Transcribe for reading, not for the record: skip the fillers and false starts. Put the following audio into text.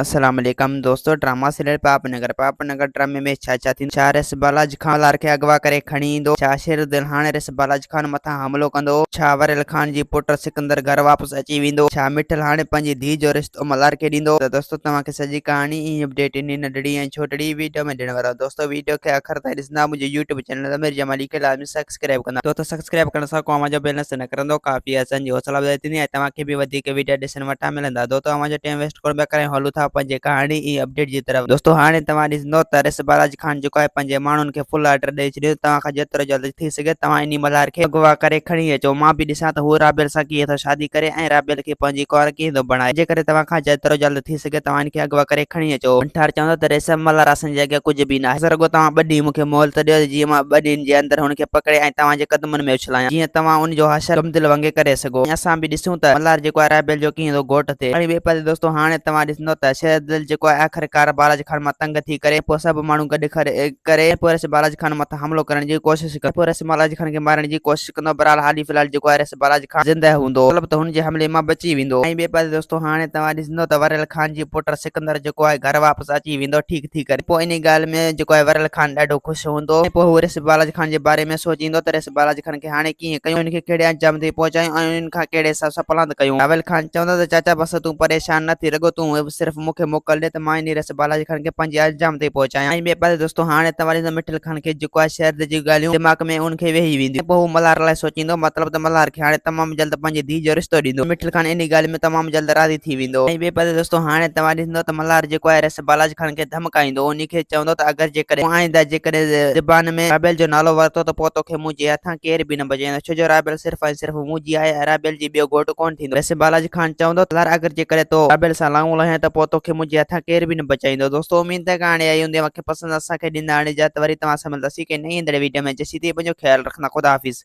السلام عليڪم دوستو ڊراما سيريل پاپ نگر پاپ نگر ڊرامي ۾ ڇا ڇا ٿيندو ڇا رس بالاج خان ملهار کي اغوا ڪري کڻي ايندو ڇا شير دل هاڻي رس بالاج خان مٿان حملو ڪندو ڇا وريل خان جي پٽ سڪندر گهر واپس اچي ويندو ڇا مٺل هاڻي پنهنجي ڌيء جو رشتو ملهار کي ڏيندو ته دوستو توهان کي سڄي ڪهاڻي ۽ اپڊيٽ انهي ننڍڙي ۽ ڇوٽڙي ويڊيو ۾ ڏيڻ وارو دوستو ويڊيو کي آخر تائين ڏسندا منهنجي يوٽيوب چينل امير جمالي کي لازمي سبسڪرائب ڪندا ڇو ته سبسڪرائب ڪرڻ سان ڪو اوهان جو بيلنس نه ڪرندو ڪافي اسان جي حوصلا افزائي ٿيندي ۽ توهان کي به وڌيڪ ويڊيا ڏسڻ وٽان ملندا دوستو اوهان جو ٽيم ويسٽ ڪونه پيا ڪرايون هلون ٿا پنهنجي ڪهاڻي ۽ اپڊيٽ جي طرف دوستو هاڻي توهان ڏسندو ته رس بالاجي خان جيڪو آهي پنهنجي ماڻهن کي فل آرڊر ڏئي ڇڏيو توهان کان جيترو جلد ٿي سگهي توهان انهي ملهار کي اغوا ڪري کڻي اچو مان به ڏسان ته هو رابيل سان ڪيئن ٿو شادي ڪري ۽ رابيل کي پنهنجي ڪنوار ڪيئن ٿو بڻائي جي ڪري توهان کان جيترو جلد ٿي سگهي توهان ان کي اغوا ڪري کڻي اچو. منٺار چوندو ته ريشم ملهار اسان جي اڳيان ڪجهه به ناهي بس رڳو توهان ٻه ڏينهن مون کي مهلت ڏيو ته جيئن مان ٻه ڏينهن جي اندر هن کي پڪڙي ۽ توهان جي قدمن ۾ اڇلايان، جيئن توهان ان جو حشر غمدل وانگي ڪري سگهو ۽ اسان به ڏسون ته ملهار جيڪو آهي رابيل جو ڪيئن ٿو گهوٽ ٿئي. ۽ ٻئي پاسي دوستو هاڻي توهان ڏسندو ته شيردل جيڪو آهي آخرڪار بالاچ خان مان تنگ ٿي ڪري پوء سڀ ماڻهو گڏ ڪري پوء رس بالاچ خان مٿان حملو ڪرڻ جي ڪوشش ڪندو پوء رس بالاچ خان کي مارڻ جي ڪوشش ڪندو بهرحال حالي في الحال جيڪو آهي رس بالاچ خان زنده هوندو مطلب ته هن جي حملي مان بچي ويندو. ۽ ٻئي پاسي دوستو هاڻي توهان ڏسندو ته وريل خان جي پٽ سڪندر جيڪو آهي گهر واپس اچي ويندو ٺيڪ ٿي ڪري. پوء انهي ڳالهه ۾ جيڪو آهي وريل خان ڏاڍو خوش هوندو ۽ پوء هو رس بالاج خان جي باري ۾ سوچيندو ته رس بالاج خان کي هاڻي ڪيئن ڪيون، ان کي ڪهڙي انجام تائين پهچايون ۽ ان کان ڪهڙي حساب سان پلاند ڪيون. راويل خان چوندو ته چاچا بس تون پريشان نه ٿي رڳو تون صرف مون کي موڪل ڏي ته مان انهي رس بالاج خان کي پنهنجي انجام تائين پهچايان ۽ ٻئي پاسي دوستو هاڻي توهان ڏسندو مٺل خان کي جيڪو آهي شهرد جون ڳالهيون دماغ ۾ ان کي ويهي وينديون ۽ پوء هو ملهار لاء سوچيندو مطلب ته ملهار کي هاڻي تمام جلد پنهنجي ڌيء جو رشتو ڏيندو. مٺل خان انهي ڳالهه ۾ تمام جلد راضي ٿي ويندو ۽ ٻئي پاسي دوستو هاڻي توهان ڏسندو ته ملهار جيڪو آهي رس بالاج خان کي ڌمڪائيندو انهي کي چوندو ته اگر جيڪڏهن تون آئنده جيڪڏهن زبان ۾ رابيل جو نالو ورتو ته پوء توکي منهنجي هٿان ڪير به نه بچائيندو ڇو جو رابيل صرف ۽ صرف منهنجي آهي ۽ رابيل جي ٻيو گهوٽ ڪونه ٿيندو. رس بالاج خان چوندو ته ملهار اگر جيڪڏهن تو رابيل سان لانئون لاهيان ته پوء توکي منهنجي هٿان ڪير به نه بچائيندو. دوستو اميد ته ڪهاڻي آئي هوندي اوهان کي پسند اسان کي ڏيندا هاڻي اجازت وري توهان سان ملنداسين ڪنهن نئين ايندڙ ويڊيو ۾ جيسين تائين پنهنجو خيال رکندا خدا حافظ.